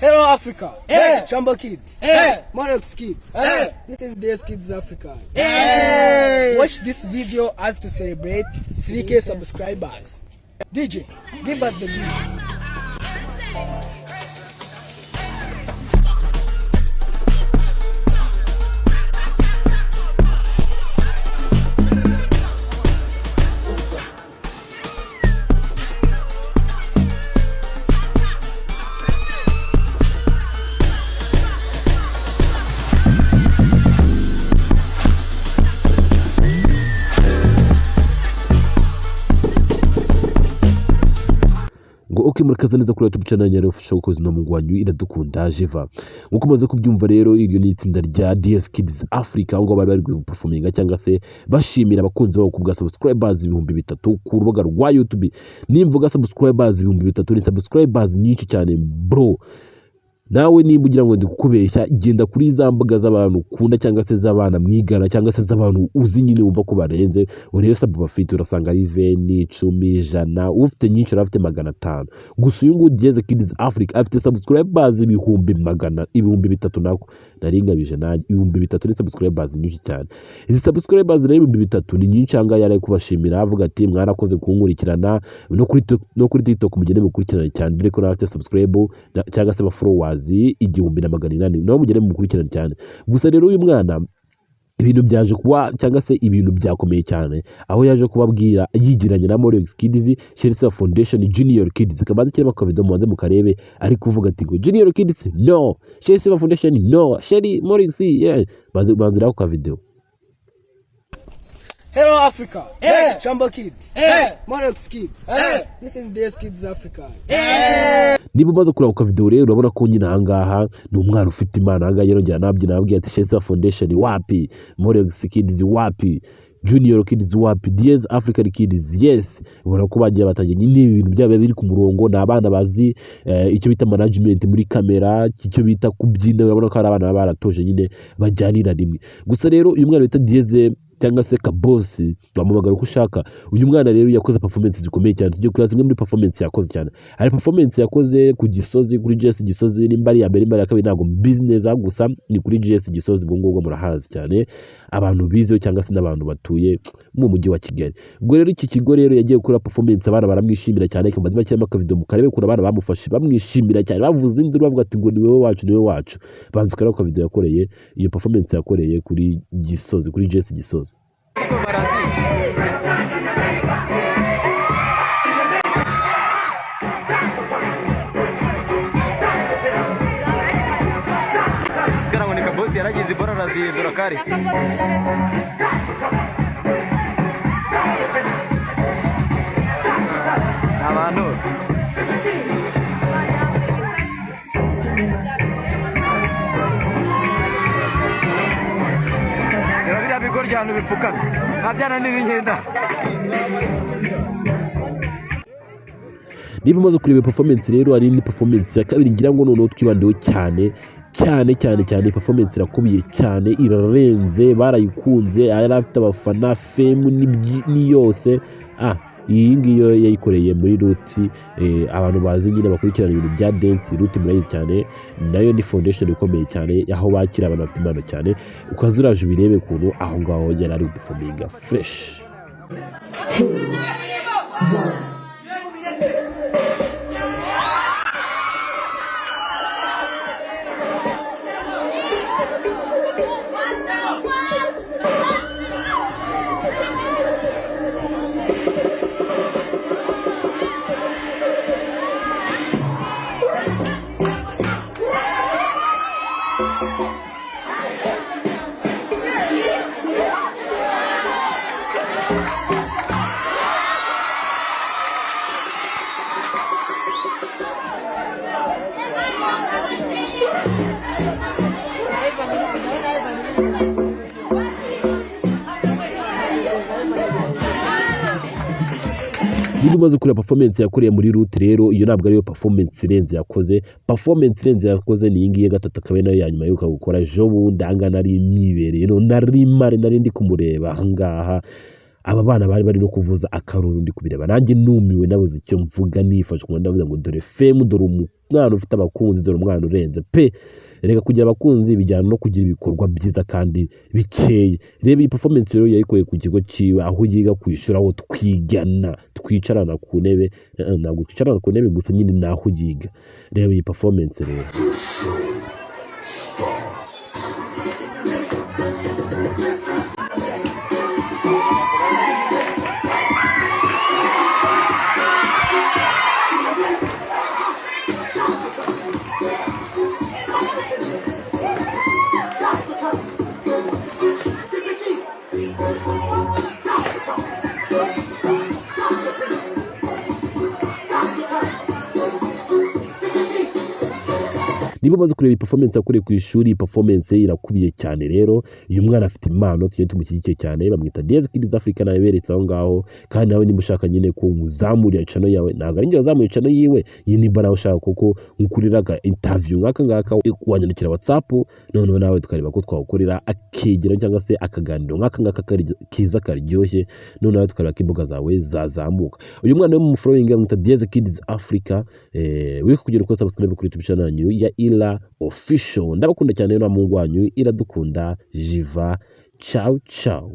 Hello Africa. Hey. Shambo Kids. Hey. Morex Kids. Hey. This is DS Kids Africa. Hey. Watch this video as to celebrate 3K subscribers. DJ, give us the beat. Ngo ok, murakaza neza kuri YouTube channel ya Official Kozi na Mungu wanyu Iradukunda Jeva. Nkuko umaze kubyumva rero, iryo ni itsinda rya DS Kids Africa, aho ngaho bari bari guperforminga cyangwa se bashimira abakunzi babo ku bwa subscribers 3000 ku rubuga rwa YouTube. Nimvuga subscribers 3000, ni subscribers nyinshi cyane, bro. Nawe nimba ugira ngo ndi kukubeshya, genda kuri za mbuga z'abantu ukunda cyangwa se z'abana mwigana cyangwa se z'abantu uzi nyine wumva ko barenze, urebe sub bafite, urasanga ari 20, 10, 100, ufite nyinshi arafite 500. Gusa uyu nguyu Dieze Kids Africa afite subscribers ibihumbi magana, 3000, nako nari ngabije nanjye, 3000 ni subscribers nyinshi cyane. Izi subscribers rero 3000 ni nyinshi. Aha ngaha yari ari kubashimira avuga ati: "Mwarakoze kunkurikirana no kuri TikTok, mugende mukurikirane cyane, dore ko nawe afite subscribe cyangwa se aba followers 1800, nabo mugende mukurikirane cyane." Gusa rero uyu mwana ibintu byaje kuba cyangwa se ibintu byakomeye cyane, aho yaje kubabwira yigiranye na Morex Kids, Sherisa Foundation, Junior Kids. Kabanza kirimo akavido, mubanze mukarebe, ari kuvuga ati ngo "Junior Kids no, Sherisa Foundation no, Sheri Morex yeah." Banze banze ako kavideo. Hello Africa. Hey. Shambo Kids. Hey. Morex Kids. Hey. This is DS Kids Africa. Niba umaze kureba ku kavideo rero, urabona ko nyine ahangaha ni umwana ufite impano. Ahangaha yarongera anabyina, arababwira ati: "Sherisa Foundation wapi, Morex Kids wapi, Junior Kids wapi, Diez African Kids yes." Ubona ko bagiye batangiye nyine ibintu byabo biri ku murongo. Ni abana bazi icyo bita management muri kamera, icyo bita kubyina. Urabona ko ari abana baba baratoje nyine, bajyanira rimwe. Gusa rero uyu mwana bita Dieze cyangwa se Kabosi, wamuhamagara uko ushaka, uyu mwana rero yakoze performance zikomeye cyane. Tujye kureba zimwe muri performance yakoze cyane. Hari performance yakoze ku Gisozi, kuri GS Gisozi, nimba ari iya mbere, nimba ari iya kabiri, ntabwo mbizi neza, gusa ni kuri GS Gisozi. Ubwo ngubwo murahazi cyane, abantu bizeho cyangwa se n'abantu batuye mu mujyi wa Kigali. Ubwo rero iki kigo rero yagiye gukora performance, abana baramwishimira cyane. Kamaze bashyiramo akavido mukarebe ukuntu abana bamufashe, bamwishimira cyane, bavuze induru, bavuga ati ngo: "Ni wowe wacu, ni wowe wacu." Banza ukareba akavido yakoreye, iyo performance yakoreye kuri Gisozi, kuri GS Gisozi. Sigara ngo ni Kabosi yaragize ibora arazihindura kare. Abantu reba biriya bigoryi ahantu bipfukamye nta byana n'ibinkenda. Niba umaze kureba performance rero, hari indi performance ya kabiri ngira ngo noneho twibandeho cyane cyane cyane cyane. Performance irakubiye cyane, irarenze, barayikunze, yari afite abafana fame ni yose. Iyi ngiyo yayikoreye muri Ruti. Abantu bazi nyine bakurikirana ibintu bya dance, Ruti murayizi cyane, nayo ni foundation ikomeye cyane, aho bakira abantu bafite impano cyane. Ukaza uraje ubirebe ukuntu aho ngaho yari ari guperforminga fresh. Niba umaze kureba performance yakoreye muri Route rero, iyo ntabwo ariyo performance irenze yakoze. Performance irenze yakoze ni iyi ngiyi ya gatatu, akaba ari nayo ya nyuma y'uko gukora ejo bundi. Ahangaha nari nibereye, no nari mari nari ndi kumureba ahangaha, aba bana bari bari no kuvuza akaruru, ndi kubireba nanjye numiwe, nabuze icyo mvuga, nifashe ku ndavuga ngo: "Dore fame, dore Umwana ufite abakunzi, dore umwana urenze pe. Reka, kugira abakunzi bijyana no kugira ibikorwa byiza kandi bikeye. Reba iyi performance rero, yayikoreye ku kigo cyiwe aho yiga, ku ishuri aho twigana, twicarana ku ntebe. Ntabwo twicarana ku ntebe gusa nyine, ni aho yiga. Reba iyi performance rero. Niba umaze kureba iyi performance yakoreye ku ishuri, iyi performance ye irakubiye cyane. Rero uyu mwana afite impano, tujye tumushyigikiye cyane. Bamwita Diez Kids Africa, nawe beretse aho ngaho. Kandi nawe niba ushaka nyine ko nkuzamurira channel yawe, ntabwo ari njye wazamuye channel yiwe iyi. Nimba nawe ushaka kuko nkukurira interview nk'aka ngaka, wanyandikira WhatsApp, noneho nawe tukareba ko twagukorera akegera cyangwa se akaganiro nk'aka ngaka keza karyoshye, noneho tukareba ko imbuga zawe zazamuka. Uyu mwana we mu following, bamwita Diez Kids Africa. Wibuke kugira uko subscribe kuri YouTube channel yanyu ya Ira Official. Ndabakunda cyane rero, mungu wanyu Iradukunda Jiva. Ciao ciao.